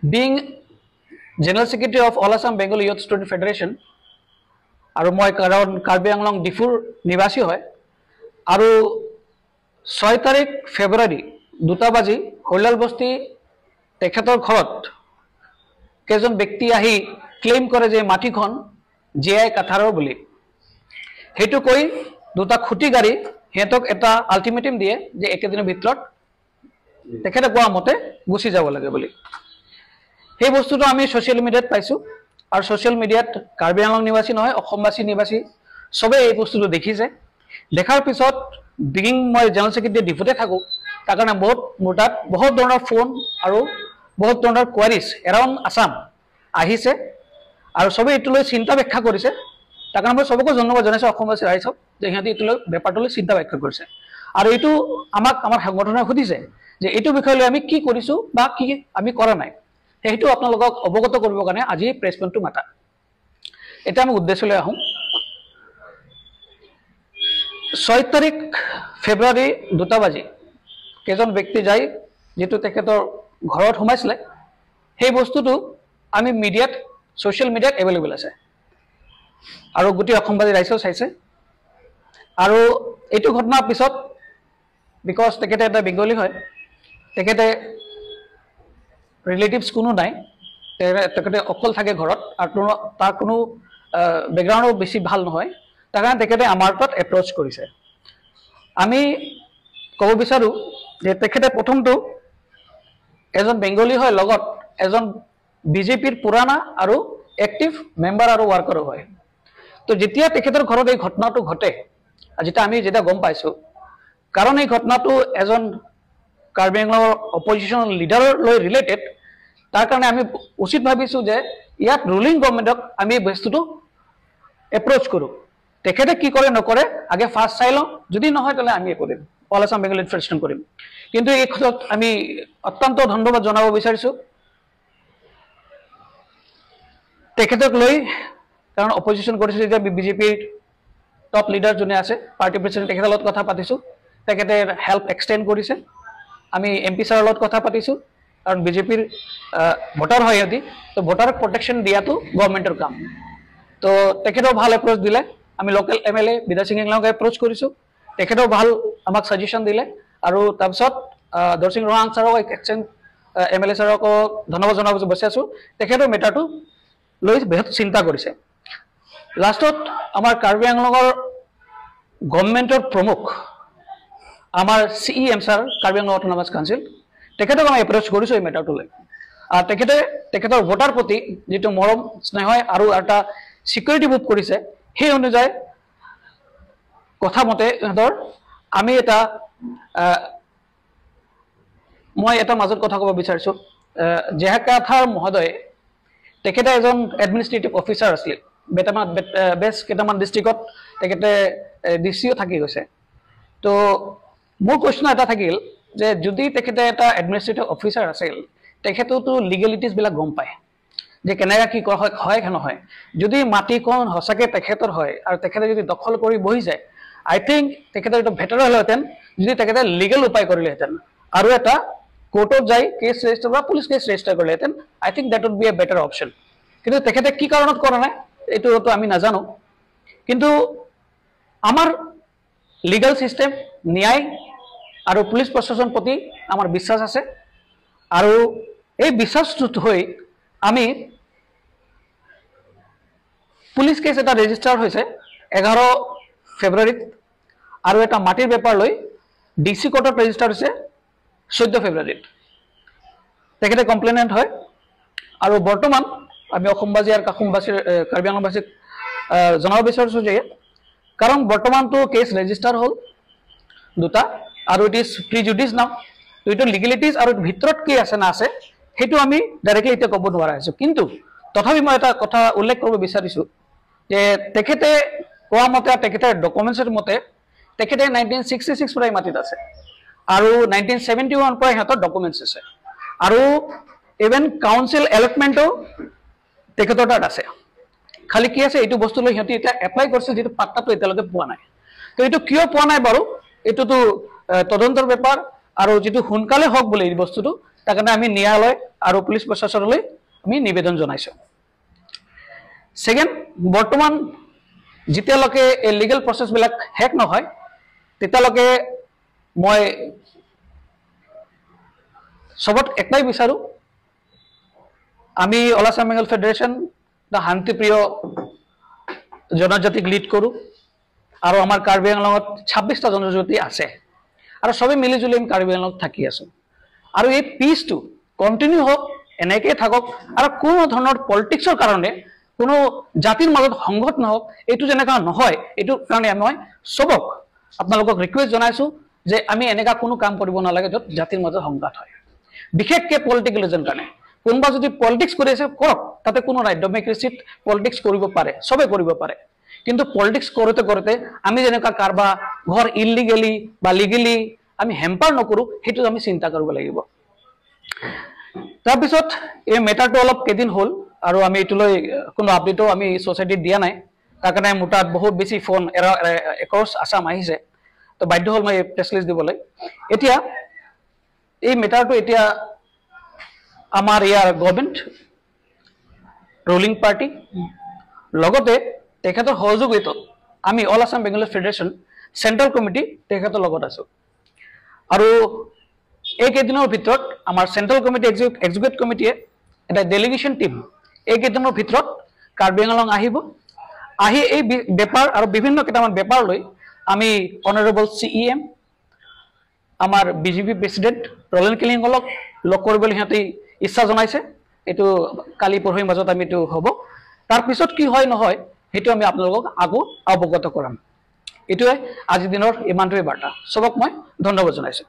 Being General Secretary of All Assam Bengali Youth Student Federation, আৰু মই কাৰণ কাৰ্বি আংলং ডিফুৰ নিবাসী হয়, আৰু 6 তাৰিখ ফেব্ৰুৱাৰী 2টা বাজি হৰিলাল বস্তি তেখেতৰ ঘৰত কেইজন ব্যক্তি আহি ক্লেইম কৰে যে মাটিখন জে আই কাথাৰৰ বুলি। সেইটো কৈ দুটা খুঁটি গাড়ী সিহঁতক এটা আল্টিমেটাম দিয়ে যে একেদিনৰ ভিতৰত তেখেতে কোৱা মতে গুচি যাব লাগে বুলি। সেই বস্তুটো আমি ছ'চিয়েল মিডিয়াত পাইছোঁ, আৰু ছ'চিয়েল মিডিয়াত কাৰ্বি আংলং নিবাসী নহয় অসমবাসী নিবাসী চবেই এই বস্তুটো দেখিছে। দেখাৰ পিছত বিগিং মই জেনেৰেল ছেক্ৰেটাৰী ডিফুতে থাকোঁ, তাৰ কাৰণে বহুত মোৰ তাত বহুত ধৰণৰ ফোন আৰু বহুত ধৰণৰ কোৱাৰিজ এৰাউণ্ড আছাম আহিছে, আৰু চবেই এইটো লৈ চিন্তা ব্যাখ্যা কৰিছে। তাৰ কাৰণে মই চবকে ধন্যবাদ জনাইছোঁ অসমবাসী ৰাইজক যে সিহঁতি এইটো লৈ বেপাৰটো লৈ চিন্তা ব্যাখ্যা কৰিছে। আৰু এইটো আমাক আমাৰ সংগঠনে সুধিছে যে এইটো বিষয় লৈ আমি কি কৰিছোঁ বা কি আমি কৰা নাই, সেইটো আপোনালোকক অৱগত কৰিবৰ কাৰণে আজি প্ৰেছ মিটটো মাতা। এতিয়া আমি উদ্দেশ্যলৈ আহোঁ। 6 তাৰিখ ফেব্ৰুৱাৰী 2টা বাজি কেইজন ব্যক্তি যাই যিটো তেখেতৰ ঘৰত সোমাইছিলে, সেই বস্তুটো আমি মিডিয়াত ছ'চিয়েল মিডিয়াত এভেইলেবল আছে, আৰু গোটেই অসমবাসী ৰাইজেও চাইছে। আৰু এইটো ঘটনাৰ পিছত because তেখেতে এটা বেংগলী হয়, তেখেতে ৰিলেটিভছ কোনো নাই, তেখেতে অকল থাকে ঘৰত, আৰু তাৰ কোনো বেকগ্ৰাউণ্ডো বেছি ভাল নহয়, তাৰ কাৰণে তেখেতে আমাৰ তাত এপ্ৰ'চ কৰিছে। আমি ক'ব বিচাৰোঁ যে তেখেতে প্ৰথমটো এজন বেংগলী হয়, লগত এজন বিজেপিৰ পুৰাণা আৰু এক্টিভ মেম্বাৰ আৰু ৱাৰ্কাৰো হয়। তো যেতিয়া তেখেতৰ ঘৰত এই ঘটনাটো ঘটে, যেতিয়া আমি যেতিয়া গম পাইছোঁ, কাৰণ এই ঘটনাটো এজন কাৰ্বি আংলঙৰ অপজিশ্যন লিডাৰলৈ ৰিলেটেড, তাৰ কাৰণে আমি উচিত ভাবিছোঁ যে ইয়াত ৰুলিং গভৰ্ণমেণ্টক আমি এই বস্তুটো এপ্ৰ'চ কৰোঁ। তেখেতে কি কৰে নকৰে আগে ফাৰ্ষ্ট চাই লওঁ, যদি নহয় তেতিয়াহ'লে আমি কৰিম, অল আছাম বেংগলী ফেডাৰেশ্যন কৰিম। কিন্তু এই ক্ষেত্ৰত আমি অত্যন্ত ধন্যবাদ জনাব বিচাৰিছোঁ তেখেতক লৈ, কাৰণ অপজিশ্যন কৰিছে যেতিয়া বিজেপিৰ টপ লিডাৰ যোনে আছে পাৰ্টি প্ৰেচিডেণ্ট, তেখেতৰ লগত কথা পাতিছোঁ, তেখেতে হেল্প এক্সটেণ্ড কৰিছে। আমি এম পি ছাৰৰ লগত কথা পাতিছোঁ, কাৰণ বিজেপিৰ ভোটাৰ হয় সিহঁতি, তো ভোটাৰক প্ৰটেকশ্যন দিয়াটো গভৰ্ণমেণ্টৰ কাম। তো তেখেতেও ভাল এপ্ৰ'চ দিলে। আমি লোকেল এম এল এ বিদ্যা সিং ইংলাঙক এপ্ৰ'চ কৰিছোঁ, তেখেতেও ভাল আমাক ছাজেশ্যন দিলে। আৰু তাৰপিছত দৰসিং ৰহাং ছাৰক এক্সচেঞ্জ এম এল এ ছাৰকো ধন্যবাদ জনাব বিচাৰিছোঁ, তেখেতেও মেটাৰটো লৈ বহুত চিন্তা কৰিছে। লাষ্টত আমাৰ কাৰ্বি আংলঙৰ গভৰ্ণমেণ্টৰ প্ৰমুখ আমাৰ C E M sir, Karbi Anglong autonomous council, তেখেতক আমি এপ্ৰ'চ কৰিছোঁ এই মেটাৰটো লৈ। আৰু তেখেতে তেখেতৰ ভোটাৰ প্ৰতি যিটো মৰম স্নেহ আৰু এটা ছিকিউৰিটি মুভ কৰিছে, সেই অনুযায়ী কথা মতে সিহঁতৰ আমি এটা মই এটা মাজত কথা ক'ব বিচাৰিছোঁ। জেহাকাথাৰ মহোদয়ে, তেখেতে এজন এডমিনিষ্ট্ৰেটিভ অফিচাৰ আছিল, বেছ কেইটামান ডিষ্ট্ৰিক্টত তেখেতে ডি চিও থাকি গৈছে। তো মোৰ কুৱেশ্যন এটা থাকিল যে যদি তেখেতে এটা এডমিনিষ্ট্ৰেটিভ অফিচাৰ আছিল, তেখেতেওতো লিগেলিটিজবিলাক গম পায় যে কেনেকৈ কি কৰা হয়, হয় নহয়। যদি মাটিখন সঁচাকৈ তেখেতৰ হয় আৰু তেখেতে যদি দখল কৰি বহি যায়, আই থিংক তেখেতৰ এইটো বেটাৰ হ'লহেঁতেন যদি তেখেতে লিগেল উপায় কৰিলেহেঁতেন আৰু এটা কোৰ্টত যাই কেছ ৰেজিষ্টাৰ বা পুলিচ কেছ ৰেজিষ্টাৰ কৰিলেহেঁতেন। I think that would be a better option. কিন্তু তেখেতে কি কাৰণত কৰা নাই এইটোতো আমি নাজানো। কিন্তু আমাৰ লিগেল চিষ্টেম, ন্যায় আৰু পুলিচ প্ৰশাসন প্ৰতি আমাৰ বিশ্বাস আছে, আৰু এই বিশ্বাসটোত হৈ আমি পুলিচ কেছ এটা ৰেজিষ্টাৰ হৈছে 11 ফেব্ৰুৱাৰীত, আৰু এটা মাটিৰ বেপাৰ লৈ ডি চি কোৰ্টত ৰেজিষ্টাৰ হৈছে 14 ফেব্ৰুৱাৰীত। তেখেতে কমপ্লেইনেণ্ট হয়। আৰু বৰ্তমান আমি অসমবাসী আৰু কাখোমবাসীৰ কাৰ্বি আংলংবাসীক জনাব বিচাৰিছোঁ যে কাৰণ বৰ্তমানটো কেছ ৰেজিষ্টাৰ হ'ল দুটা, আৰু it is প্ৰিজুডিচ নাও, তো এইটো লিগেলিটিজ আৰু ভিতৰত কি আছে না আছে সেইটো আমি ডাইৰেক্টলি এতিয়া ক'ব নোৱাৰা হৈছোঁ। কিন্তু তথাপি মই এটা কথা উল্লেখ কৰিব বিচাৰিছোঁ যে তেখেতে কোৱা মতে, তেখেতৰ ডকুমেণ্টছৰ মতে তেখেতে 1966 পৰাই মাটিত আছে, আৰু 1971 পৰাই সিহঁতৰ ডকুমেণ্টছ আছে, আৰু ইভেন কাউন্সিল এলটমেণ্টো তেখেতৰ তাত আছে। খালি কি আছে, এইটো বস্তু লৈ সিহঁতি এতিয়া এপ্লাই কৰিছে, যিটো পাট্টাটো এতিয়ালৈকে পোৱা নাই। তো এইটো কিয় পোৱা নাই বাৰু, এইটোতো তদন্তৰ বেপাৰ, আৰু যিটো সোনকালে হওক বুলি এই বস্তুটো, তাৰ কাৰণে আমি ন্যায়ালয় আৰু পুলিচ প্ৰশাসনলৈ আমি নিবেদন জনাইছোঁ। ছেকেণ্ড, বৰ্তমান যেতিয়ালৈকে এই লিগেল প্ৰচেছবিলাক শেষ নহয় তেতিয়ালৈকে মই চবত একটাই বিচাৰোঁ, আমি অল আছাম বেংগল ফেডাৰেশ্যন শান্তিপ্ৰিয় জনজাতিক লিড কৰোঁ আৰু আমাৰ কাৰ্বি আংলঙত 26টা জনজাতি আছে আৰু চবেই মিলিজুলি আমি কাৰ্বি আংলঙত থাকি আছোঁ। আৰু এই পিচটো কণ্টিনিউ হওক, এনেকৈয়ে থাকক আৰু কোনো ধৰণৰ পলিটিক্সৰ কাৰণে কোনো জাতিৰ মাজত সংঘাত নহওক, এইটো যেনেকুৱা নহয়, এইটো কাৰণে মই চবক আপোনালোকক ৰিকুৱেষ্ট জনাইছোঁ যে আমি এনেকুৱা কোনো কাম কৰিব নালাগে য'ত জাতিৰ মাজত সংঘাত হয়, বিশেষকৈ পলিটিকেল ৰিজন কাৰণে। কোনোবা যদি পলিটিক্স কৰি আছে কৰক, তাতে কোনো নাই, ডেম'ক্ৰেচিত পলিটিক্স কৰিব পাৰে, চবে কৰিব পাৰে। কিন্তু পলিটিক্স কৰোঁতে কৰোঁতে আমি যেনেকুৱা কাৰোবাৰ ঘৰ ইলিগেলি বা লিগেলি আমি হেম্পাৰ নকৰোঁ, সেইটো আমি চিন্তা কৰিব লাগিব। তাৰপিছত এই মেটাৰটো অলপ কেইদিন হ'ল আৰু আমি এইটোলৈ কোনো আপডেটো আমি ছ'চাইটিত দিয়া নাই, তাৰ কাৰণে মোৰ তাত বহুত বেছি ফোন এক্ৰছ আছাম আহিছে, তো বাধ্য হ'ল মই প্ৰেছ ৰিলিজ দিবলৈ। এতিয়া এই মেটাৰটো এতিয়া আমাৰ ইয়াৰ গভৰ্ণমেণ্ট, ৰুলিং পাৰ্টি, লগতে তেখেতৰ সহযোগিতাত আমি all Assam Bengali federation central committee তেখেতৰ লগত আছোঁ। আৰু এইকেইদিনৰ ভিতৰত আমাৰ চেণ্ট্ৰেল কমিটি এক্সিকিউটিভ কমিটিয়ে এটা ডেলিগেশ্যন টীম এইকেইদিনৰ ভিতৰত কাৰ্বি আংলং আহিব, আহি এই বেপাৰ আৰু বিভিন্ন কেইটামান বেপাৰ লৈ আমি অনাৰেবল CEM, আমাৰ বিজেপি প্ৰেচিডেণ্ট ৰলেন কিলিঙলক লগ কৰিবলৈ সিহঁতে ইচ্ছা জনাইছে। এইটো কালি পৰহিৰ মাজত আমি এইটো হ'ব, তাৰপিছত কি হয় নহয় সেইটো আমি আপোনালোকক আকৌ অৱগত কৰাম। এইটোৱে আজিৰ দিনৰ ইমানটোৱে বাৰ্তা। চবক মই ধন্যবাদ জনাইছোঁ।